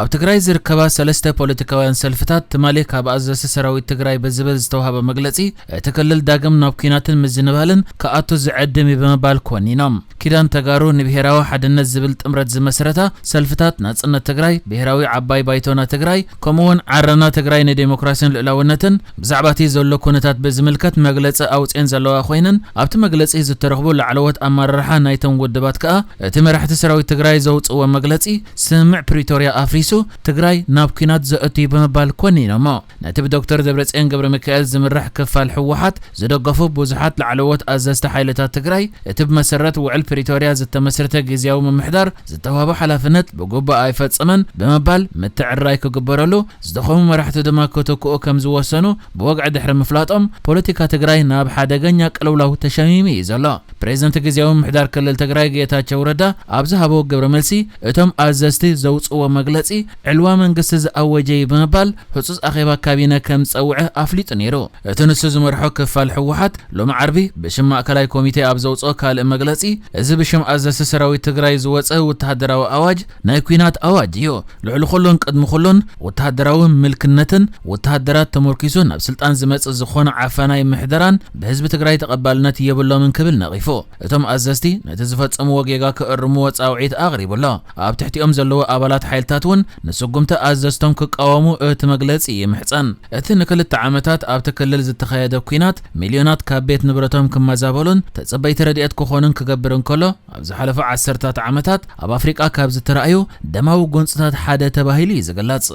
ኣብ ትግራይ ዝርከባ ሰለስተ ፖለቲካውያን ሰልፍታት ትማሊ ካብ ኣዘዝቲ ሰራዊት ትግራይ ብዝብል ዝተዋህበ መግለጺ፣ እቲ ክልል ዳግም ናብ ኲናትን ምዝንባልን ክኣቱ ዝዕድም እዩ ብምባል ኮኒኖም። ኪዳን ተጋሩ ንብሄራዊ ሓድነት ዝብል ጥምረት ዝመስረታ ሰልፍታት ናጽነት ትግራይ፣ ብሄራዊ ዓባይ ባይቶና ትግራይ፣ ከምኡውን ዓረና ትግራይ ንዴሞክራሲን ልኡላውነትን ብዛዕባ እቲ ዘሎ ኩነታት ብዝምልከት መግለጺ ኣውፅኤን ዘለዋ ኮይነን፣ ኣብቲ መግለጺ ዝተረኽቡ ላዕለዎት ኣመራርሓ ናይቶም ውድባት ከኣ እቲ መራሕቲ ሰራዊት ትግራይ ዘውፅእዎ መግለጺ ስምምዕ ፕሪቶርያ ኣፍሪሱ ትግራይ ናብ ኲናት ዘእቱ እዩ ብምባል ኮኒኖሞ። ነቲ ብዶክተር ደብረጽዮን ገብረ ሚካኤል ዝምራሕ ክፋል ህወሓት ዝደገፉ ብዙሓት ላዕለዎት ኣዘዝቲ ሓይልታት ትግራይ፣ እቲ ብመሰረት ውዕል ፕሪቶርያ ዝተመስረተ ግዝያዊ ምምሕዳር ዝተዋህቦ ሓላፍነት ብግቡእ ኣይፈጸመን ብምባል ምትዕርራይ ክግበረሉ፣ ዝደኸሙ መራሕቲ ድማ ክትክኡ ከም ዝወሰኑ ብወግዒ ድሕሪ ምፍላጦም፣ ፖለቲካ ትግራይ ናብ ሓደገኛ ቅልውላው ተሸሚሙ እዩ ዘሎ። ፕሬዝደንት ግዝያዊ ምምሕዳር ክልል ትግራይ ጌታቸው ረዳ ኣብ ዝሃቦ ግብረ መልሲ፣ እቶም ኣዘዝቲ ዘውፅዎ መግለፂ ዕልዋ መንግስቲ ዝኣወጀ እዩ ብምባል ህጹጽ ኣኼባ ካቢነ ከም ዝጸውዐ ኣፍሊጡ ነይሩ። እቲ ንሱ ዝመርሖ ክፋል ህወሓት ሎሚ ዓርቢ ብሽም ማእከላይ ኮሚቴ ኣብ ዘውጽኦ ካልእ መግለጺ፣ እዚ ብሽም ኣዘዝቲ ሰራዊት ትግራይ ዝወጸ ወተሃደራዊ ኣዋጅ ናይ ኲናት ኣዋጅ እዩ። ልዕሊ ኩሉን ቅድሚ ኩሉን ወተሃደራዊ ምልክነትን ወተሃደራት ተመርኪሱ ናብ ስልጣን ዝመጽእ ዝኾነ ዓፋናይ ምሕደራን ብህዝቢ ትግራይ ተቐባልነት የብሎምን ክብል ነቒፉ። እቶም ኣዘዝቲ ነቲ ዝፈጸምዎ ጌጋ ክእርምዎ ጻውዒት ኣቕሪቡ ኣሎ። ኣብ ትሕቲኦም ዘለዉ ኣባላት ሓይልታት እውን ንስጉምቲ ኣዘዝቶም ክቃወሙ እቲ መግለጺ ይምሕጸን። እቲ ንክልተ ዓመታት ኣብቲ ክልል ዝተኻየደ ኲናት ሚልዮናት ካብ ቤት ንብረቶም ክመዛበሉን ተጸበይቲ ረድኤት ክኾኑን ክገብር እንከሎ፣ ኣብ ዝሓለፉ ዓሰርታት ዓመታት ኣብ ኣፍሪቃ ካብ ዝተራእዩ ደማዊ ጎንጽታት ሓደ ተባሂሉ እዩ ዝግለጽ።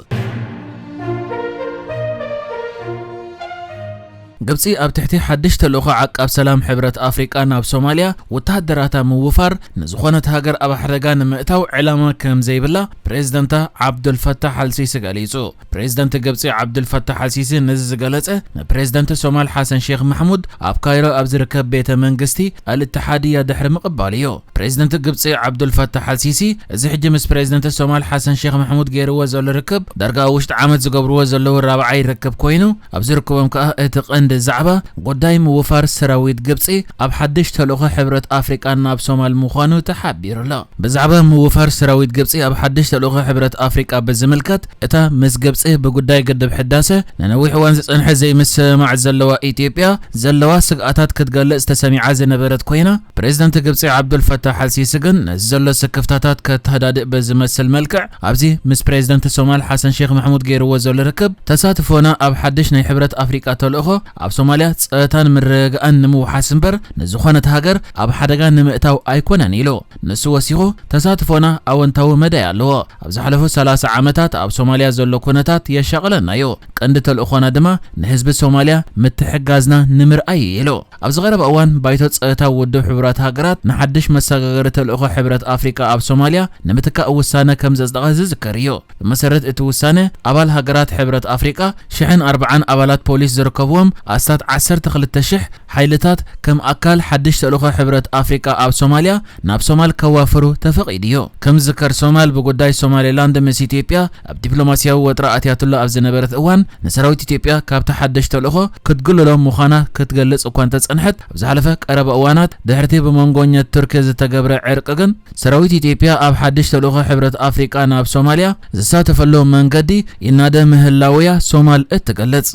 ግብጺ ኣብ ትሕቲ ሓድሽ ተልእኾ ዓቃብ ሰላም ሕብረት ኣፍሪቃ ናብ ሶማልያ ወተሃደራታ ምውፋር ንዝኾነት ሃገር ኣብ ሓደጋ ንምእታው ዕላማ ከም ዘይብላ ፕሬዝደንታ ዓብዱልፈታሕ ኣልሲሲ ገሊጹ። ፕሬዝደንት ግብጺ ዓብዱልፈታሕ ኣልሲሲ ነዚ ዝገለጸ ንፕሬዝደንት ሶማል ሓሰን ሼክ ማሕሙድ ኣብ ካይሮ ኣብ ዝርከብ ቤተ መንግስቲ ኣልእትሓድያ ድሕሪ ምቕባሉ እዩ። ፕሬዝደንት ግብጺ ዓብዱልፈታሕ ኣልሲሲ፣ እዚ ሕጂ ምስ ፕሬዝደንት ሶማል ሓሰን ሼክ ማሕሙድ ገይርዎ ዘሎ ርክብ፣ ዳርጋ ኣብ ውሽጢ ዓመት ዝገብርዎ ዘለዉ ራብዓይ ርክብ ኮይኑ፣ ኣብዚ ርክቦም ከኣ እቲ ቀንዲ ዛዕባ ጉዳይ ምውፋር ሰራዊት ግብጺ ኣብ ሓድሽ ተልእኾ ሕብረት ኣፍሪቃ ናብ ሶማል ምዃኑ ተሓቢሩ ኣሎ። ብዛዕባ ምውፋር ሰራዊት ግብጺ ኣብ ሓድሽ ተልእኾ ሕብረት ኣፍሪቃ ብዝምልከት፣ እታ ምስ ግብጺ ብጉዳይ ግድብ ሕዳሰ ንነዊሕ እዋን ዝጸንሐ ዘይምስምማዕ ዘለዋ ኢትዮጵያ ዘለዋ ስግኣታት ክትገልጽ ተሰሚዓ ዝነበረት ኮይና፣ ፕሬዝደንት ግብጺ ዓብዱልፈታሕ ኣልሲሲ ግን ነዚ ዘሎ ስክፍታታት ከተሃዳድእ በዝመስል መልክዕ፣ ኣብዚ ምስ ፕሬዝደንት ሶማል ሓሰን ሼክ ማሕሙድ ገይርዎ ዘሎ ርክብ፣ ተሳትፎና ኣብ ሓድሽ ናይ ሕብረት ኣፍሪቃ ተልእኾ ኣብ ሶማልያ ጸጥታን ምርግጋእን ንምውሓስ እምበር ንዝኾነት ሃገር ኣብ ሓደጋ ንምእታው ኣይኮነን ኢሉ። ንሱ ወሲኹ፣ ተሳትፎና ኣወንታዊ መዳይ ኣለዎ። ኣብ ዝሓለፉ ሰላሳ ዓመታት ኣብ ሶማልያ ዘሎ ኩነታት የሻቕለና እዩ። ቀንዲ ተልእኾና ድማ ንህዝቢ ሶማልያ ምትሕጋዝና ንምርኣይ እዩ ኢሉ። ኣብዚ ቀረባ እዋን ባይቶ ጸጥታ ውድብ ሕቡራት ሃገራት ንሓድሽ መሰጋገሪ ተልእኾ ሕብረት ኣፍሪቃ ኣብ ሶማልያ ንምትካእ ውሳነ ከም ዘጽደቐ ዝዝከር እዩ። ብመሰረት እቲ ውሳነ፣ ኣባል ሃገራት ሕብረት ኣፍሪቃ ሽሕን ኣርባዓን ኣባላት ፖሊስ ዝርከብዎም ኣስታት ዓሰርተ ክልተ ሽሕ ሓይልታት ከም ኣካል ሓድሽ ተልእኾ ሕብረት ኣፍሪቃ ኣብ ሶማልያ ናብ ሶማል ከዋፍሩ ተፈቒዱ እዩ። ከም ዝዝከር፣ ሶማል ብጉዳይ ሶማሌላንድ ምስ ኢትዮጵያ ኣብ ዲፕሎማስያዊ ወጥሪ ኣትያትሉ ኣብ ዝነበረት እዋን፣ ንሰራዊት ኢትዮጵያ ካብቲ ሓድሽ ተልእኾ ክትግልሎ ምዃና ክትገልጽ እኳ እንተጸንሐት፣ ኣብ ዝሓለፈ ቀረባ እዋናት ድሕርቲ ብመንጎኛ ቱርኪ ዝተገብረ ዕርቂ ግን፣ ሰራዊት ኢትዮጵያ ኣብ ሓድሽ ተልእኾ ሕብረት ኣፍሪቃ ናብ ሶማልያ ዝሳተፈሉ መንገዲ ይናደ ምህላውያ ሶማል እትገልጽ።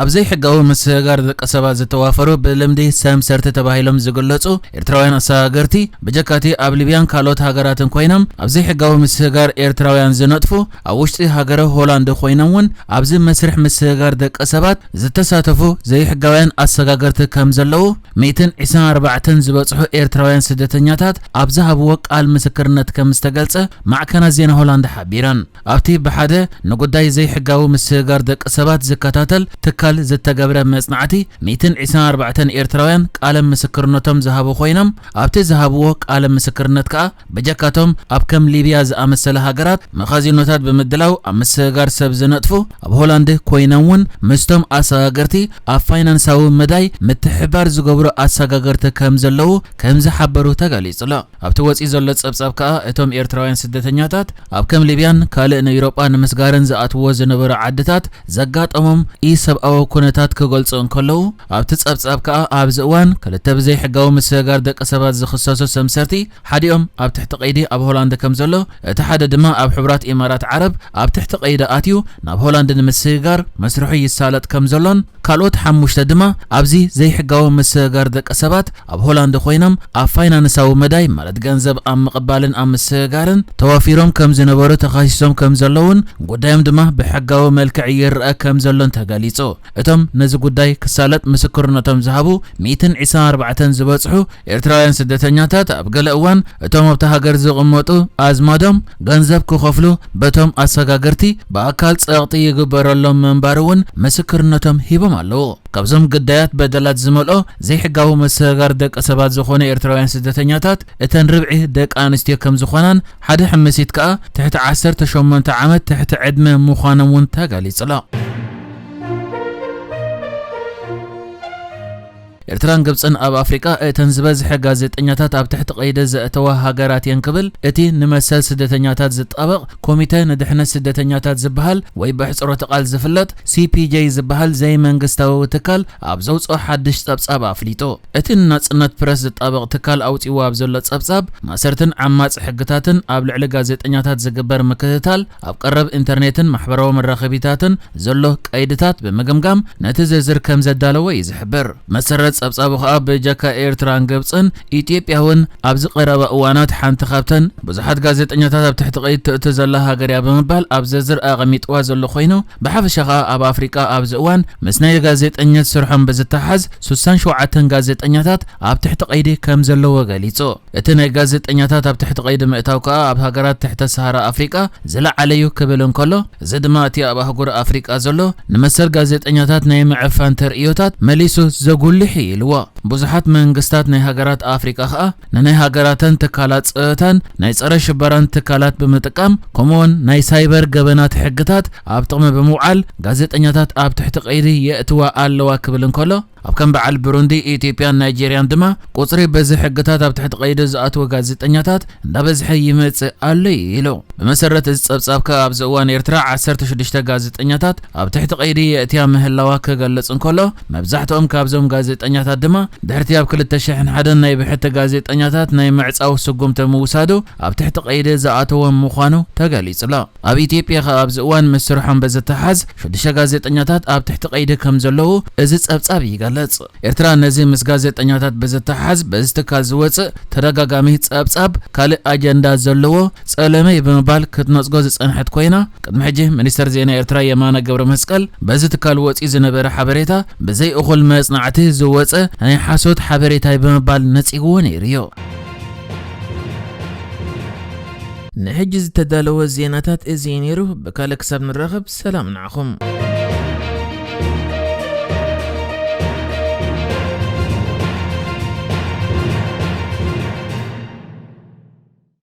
ኣብ ዘይሕጋዊ ምስግጋር ደቂ ሰባት ዝተዋፈሩ ብልምዲ ሰምሰርቲ ተባሂሎም ዝግለጹ ኤርትራውያን ኣሰጋገርቲ፣ ብጀካቲ ኣብ ሊብያን ካልኦት ሃገራትን ኮይኖም ኣብ ዘይሕጋዊ ምስግጋር ኤርትራውያን ዝነጥፉ፣ ኣብ ውሽጢ ሃገረ ሆላንድ ኮይኖም እውን ኣብዚ መስርሕ ምስግጋር ደቂ ሰባት ዝተሳተፉ ዘይሕጋውያን ኣሰጋገርቲ ከም ዘለዉ፣ ሚእትን ዕስራን ኣርባዕተን ዝበጽሑ ኤርትራውያን ስደተኛታት ኣብ ዝሃብዎ ቃል ምስክርነት ከም ዝተገልጸ ማዕከናት ዜና ሆላንድ ሓቢረን። ኣብቲ ብሓደ ንጉዳይ ዘይሕጋዊ ምስግጋር ደቂ ሰባት ዝከታተል ትካል ዝተገብረ መጽናዕቲ፣ ሚእትን ዕስራን ኣርባዕተን ኤርትራውያን ቃለ ምስክርነቶም ዝሃቡ ኮይኖም፣ ኣብቲ ዝሃብዎ ቃለ ምስክርነት ከኣ፣ በጀካቶም ኣብ ከም ሊብያ ዝኣመሰለ ሃገራት መኻዚኖታት ብምድላው ኣብ ምስግጋር ሰብ ዝነጥፉ፣ ኣብ ሆላንድ ኮይኖም እውን ምስቶም ኣሰጋገርቲ ኣብ ፋይናንሳዊ መዳይ ምትሕብባር ዝገብሩ ኣሰጋገርቲ ከም ዘለዉ ከም ዝሓበሩ ተገሊጹ ኣሎ። ኣብቲ ወጺኡ ዘሎ ጸብጻብ ከኣ፣ እቶም ኤርትራውያን ስደተኛታት ኣብ ከም ሊብያን ካልእ ንኤውሮጳ ንምስጋርን ዝኣትውዎ ዝነበሩ ዓድታት ዘጋጠሞም ኢሰብኣዊ ኩነታት ክገልጹ እንከለዉ፣ ኣብቲ ጸብጻብ ከኣ ኣብዚ እዋን ክልተ ብዘይሕጋዊ ምስግጋር ደቂ ሰባት ዝኽሰሱ ሰምሰርቲ ሓዲኦም ኣብ ትሕቲ ቀይዲ ኣብ ሆላንድ ከም ዘሎ፣ እቲ ሓደ ድማ ኣብ ሕቡራት ኢማራት ዓረብ ኣብ ትሕቲ ቀይዲ ኣትዩ ናብ ሆላንድ ንምስግጋር መስርሑ ይሳለጥ ከም ዘሎን ካልኦት ሓሙሽተ ድማ ኣብዚ ዘይሕጋዊ ምስግጋር ደቂ ሰባት ኣብ ሆላንድ ኮይኖም ኣብ ፋይናንሳዊ መዳይ ማለት ገንዘብ ኣብ ምቕባልን ኣብ ምስግጋርን ተዋፊሮም ከም ዝነበሩ ተኸሲሶም ከም ዘለውን ጉዳዮም ድማ ብሕጋዊ መልክዕ ይረአ ከም ዘሎን ተገሊጹ። እቶም ነዚ ጉዳይ ክሳለጥ ምስክርነቶም ዝሃቡ ሚእትን ዕስራን ኣርባዕተን ዝበጽሑ ኤርትራውያን ስደተኛታት ኣብ ገለ እዋን እቶም ኣብታ ሃገር ዝቕመጡ ኣዝማዶም ገንዘብ ክኸፍሉ በቶም ኣሰጋገርቲ ብኣካል ጸቕጢ ይግበረሎም ምንባሩ እውን ምስክርነቶም ሂቦም ኣለዉ። ካብዞም ግዳያት በደላት ዝመልኦ ዘይሕጋዊ ምስግጋር ደቂ ሰባት ዝኾኑ ኤርትራውያን ስደተኛታት እተን ርብዒ ደቂ ኣንስትዮ ከም ዝኾናን ሓደ ሕምሲት ከኣ ትሕቲ ዓሰርተ ሸሞንተ ዓመት ትሕቲ ዕድመ ምዃኖም እውን ተገሊጹ ኣሎ። ኤርትራን ግብጽን ኣብ ኣፍሪቃ እተን ዝበዝሐ ጋዜጠኛታት ኣብ ትሕቲ ቀይዲ ዘእተዋ ሃገራት እየን ክብል እቲ ንመሰል ስደተኛታት ዝጣበቕ ኮሚተ ንድሕነት ስደተኛታት ዝበሃል ወይ ብሕጽሮተ ቃል ዝፍለጥ ሲ ፒ ጄ ዝበሃል ዘይመንግስታዊ ትካል ኣብ ዘውጽኦ ሓድሽ ጸብጻብ ኣፍሊጡ። እቲ ንናጽነት ፕረስ ዝጣበቕ ትካል ኣውጺዎ ኣብ ዘሎ ጸብጻብ ማሰርትን ዓማጺ ሕግታትን ኣብ ልዕሊ ጋዜጠኛታት ዝግበር ምክትታል ኣብ ቀረብ ኢንተርኔትን ማሕበራዊ መራኸቢታትን ዘሎ ቀይድታት ብምግምጋም ነቲ ዝርዝር ከም ዘዳለዎ እዩ ዝሕብር። መሰረት ጸብጻቡ ከኣ ብጀካ ኤርትራን ግብጽን ኢትዮጵያ እውን ኣብዚ ቀረባ እዋናት ሓንቲ ካብተን ብዙሓት ጋዜጠኛታት ኣብ ትሕቲ ቀይዲ ትእቱ ዘላ ሃገር እያ ብምባል ኣብ ዝርዝር ኣቐሚጥዋ ዘሎ ኮይኑ ብሓፈሻ ከኣ ኣብ ኣፍሪቃ ኣብዚ እዋን ምስ ናይ ጋዜጠኝነት ስርሖም ብዝተሓዝ ስሳን ሸውዓተን ጋዜጠኛታት ኣብ ትሕቲ ቀይዲ ከም ዘለዎ ገሊጹ። እቲ ናይ ጋዜጠኛታት ኣብ ትሕቲ ቀይዲ ምእታው ከኣ ኣብ ሃገራት ትሕተ ሰሃራ ኣፍሪቃ ዝለዓለ እዩ ክብል እንከሎ፣ እዚ ድማ እቲ ኣብ ኣህጉር ኣፍሪቃ ዘሎ ንመሰል ጋዜጠኛታት ናይ ምዕፋን ተርእዮታት መሊሱ ዘጉልሕ እዩ ኢልዎ። ብዙሓት መንግስታት ናይ ሃገራት ኣፍሪቃ ከኣ ንናይ ሃገራተን ትካላት ጸጥታን ናይ ጸረ ሽበራን ትካላት ብምጥቃም ከምኡውን ናይ ሳይበር ገበናት ሕግታት ኣብ ጥቕሚ ብምውዓል ጋዜጠኛታት ኣብ ትሕቲ ቀይዲ የእትዋ ኣለዋ ክብል እንከሎ፣ ኣብ ከም በዓል ብሩንዲ፣ ኢትዮጵያን ናይጄርያን ድማ ቁጽሪ በዚ ሕግታት ኣብ ትሕቲ ቀይዲ ዝኣትወ ጋዜጠኛታት እንዳበዝሐ ይመጽእ ኣሎ እዩ ኢሉ። ብመሰረት እዚ ጸብጻብ ከኣ ኣብዚ እዋን ኤርትራ ዓሰርተ ሽዱሽተ ጋዜጠኛታት ኣብ ትሕቲ ቀይዲ የእትያ ምህላዋ ክገልጽ እንከሎ፣ መብዛሕትኦም ካብዞም ጋዜጠኛታት ድማ ድሕርቲ ኣብ ክልተ ሽሕን ሓደን ናይ ብሕቲ ጋዜጠኛታት ናይ ምዕጻው ስጉምቲ ምውሳዱ ኣብ ትሕቲ ቀይዲ ዝኣተዎም ምዃኑ ተገሊጹ ኣሎ። ኣብ ኢትዮጵያ ከኣ ኣብዚ እዋን ምስ ስርሖም ብዝተሓዝ ሽዱሽተ ጋዜጠኛታት ኣብ ትሕቲ ቀይዲ ከም ዘለዉ እዚ ጸብጻብ ይገልጽ። ኤርትራ ነዚ ምስ ጋዜጠኛታት ብዝተሓዝ በዚ ትካል ዝወጽእ ተደጋጋሚ ጸብጻብ ካልእ ኣጀንዳ ዘለዎ ጸለመ እዩ ብምባል ክትነጽጎ ዝጸንሐት ኮይና፣ ቅድሚ ሕጂ ሚኒስተር ዜና ኤርትራ የማነ ገብረ መስቀል በዚ ትካል ወጺኡ ዝነበረ ሓበሬታ ብዘይ እኹል መጽናዕቲ ዝወጸ ናይ ሓሶት ሓበሬታ እዩ ብምባል ነጺግዎ ነይሩ እዩ። ንሕጂ ዝተዳለወ ዜናታት እዚ እዩ ነይሩ። ብካልእ ክሳብ ንራኸብ ሰላም ንዓኹም።